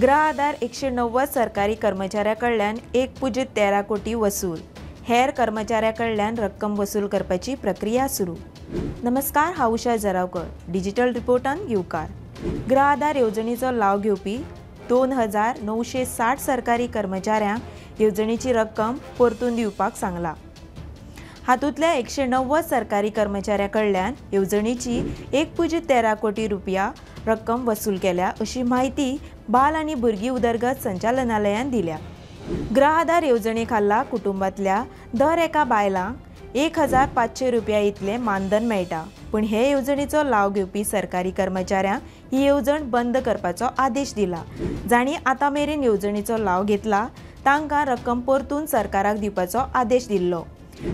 गृह आधार 190 सरकारी कर्मचाऱ्यां कडल्यान 1.13 कोटी वसूल, हेर कर्मचाऱ्यां कडल्यान रक्कम वसूल करपाची प्रक्रिया सुरू. नमस्कार, हांव उषा जरावकर, डिजिटल रिपोर्टान येवकार. गृह आधार येवजणेचो लाव घेवपी 2960 सरकारी कर्मचाऱ्यांक येवजणेची रक्कम परतून दिवपाक सांगला. हातूंतल्या 190 सरकारी कर्मचाऱ्यां कडल्यान येवजणेची 1.13 कोटी रुपया रक्कम वसूल केल्या अशी म्हायती बाल आनी भुरगीं उदरगत संचालनालयान दिल्या. गृह आधार येवजणे खाला कुटुंबांतल्या दर एका बायलांक 1500 रुपया इतलें मानधन मेळटा, पूण हे येवजणेचो लाव घेवपी सरकारी कर्मचाऱ्यांक ही येवजण बंद करपाचो आदेश दिला. जांणी आतां मेरेन येवजणेचो लाव घेतला तांकां रक्कम परतून सरकाराक दिवपाचो आदेश दिल्लो.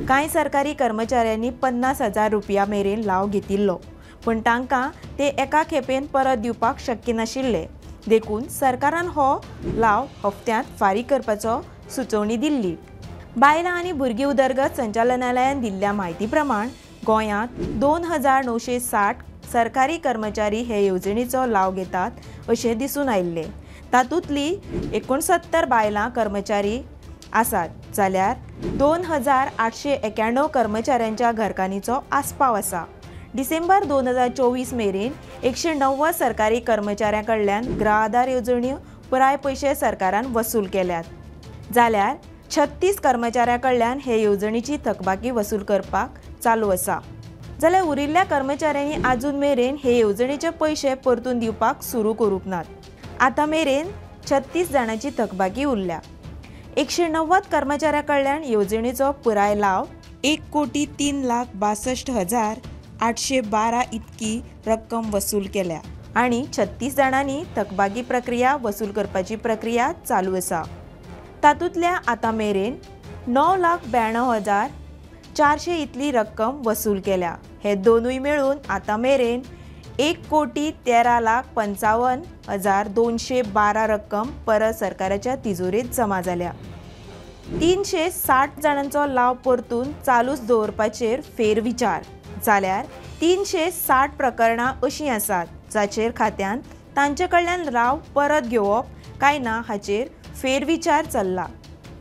कांय सरकारी कर्मचाऱ्यांनी 50,000 रुपया मेरेन लाव घेतिल्लो, पूण तांकां ते एका खेपेन परत दिवपाक शक्य नाशिल्ले. देखून सरकारान हो लाव हप्त्यांत फारीक करपाचो सुचोवणी दिल्ली. बायलां आनी भुरगीं उदरगत संचालनालयान दिल्ल्या म्हायती प्रमाण गोंयांत 2960 सरकारी कर्मचारी हे येवजणेचो लाव घेतात अशें दिसून आयिल्लें. तातूंतली 69 बायलां कर्मचारी आसात, जाल्यार 2891 कर्मचाऱ्यांच्या घरकान्नीचो आस्पाव आसा. डिसेंबर 2024 मेरेन 190 सरकारी कर्मचाऱ्यां कडल्यान गृह आधार येवजण्यो पुराय पयशे सरकारान वसूल केल्यात, जाल्यार 36 कर्मचाऱ्यां कडल्यान हे येवजणेची थकबाकी वसूल करपाक चालू आसा. जाल्यार उरिल्ल्या कर्मचाऱ्यांनी आजून मेरेन हे येवजणेचे पयशे परतून दिवपाक सुरू करूंक नात. आतां मेरेन 36 जाणांची थकबाकी उरल्या. 190 कर्मचाऱ्यां कडल्यान येवजणेचो पुराय लाव 1,03,62,812 इतकी रक्कम वसूल केल्या आनी 36 जाणांनी थकबाकी प्रक्रिया वसूल करपाची प्रक्रिया चालू आसा. तातूंतल्या आतां मेरेन 9,92,400 इतली रक्कम वसूल केल्या. हे दोनूय मेळून आतां मेरेन 1,13,55,212 रक्कम परत सरकाराच्या तिजोरेंत जमा जाल्या. 360 जाणांचो लाव परतून चालूच दवरपाचेर फेरविचार, जाल्यार 360 प्रकरणां अशीं आसात जाचेर खात्यान तांचे कडल्यान लाव परत घेवप काय ना हाचेर फेरविचार चल्ला.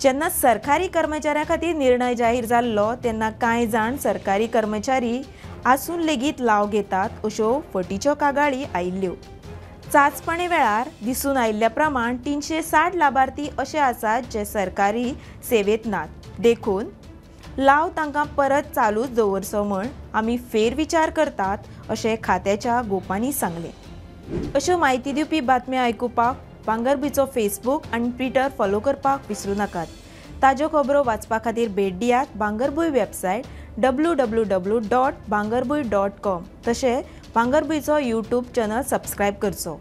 जेन्ना सरकारी कर्मचाऱ्यां खातीर निर्णय जाहीर जाल्लो तेन्ना कांय जाण सरकारी कर्मचारी आसून लेगीत लाव घेतात अश्यो फटीच्यो कागाळी आयिल्ल्यो. चांचपणे वेळार दिसून आयिल्ल्या प्रमाण 360 लाभार्थी अशे आसात जे सरकारी सेवेंत नात, देखून लाव तांकां परत चालूच दवरचो म्हूण आमी फेरविचार करतात अशें खात्याच्या गोपांनी सांगलें. अश्यो म्हायती दिवपी बातम्यो आयकुपाक भांगरभूंयचो फेसबूक आनी ट्विटर फॉलो करपाक विसरूं नाकात. ताज्यो खबरो वाचपा खातीर भेट दियात भांगरभूंय वेबसायट www.bhangarbhuin.com, तशें भांगरभूंयचो यूट्यूब चॅनल सबस्क्रायब करचो.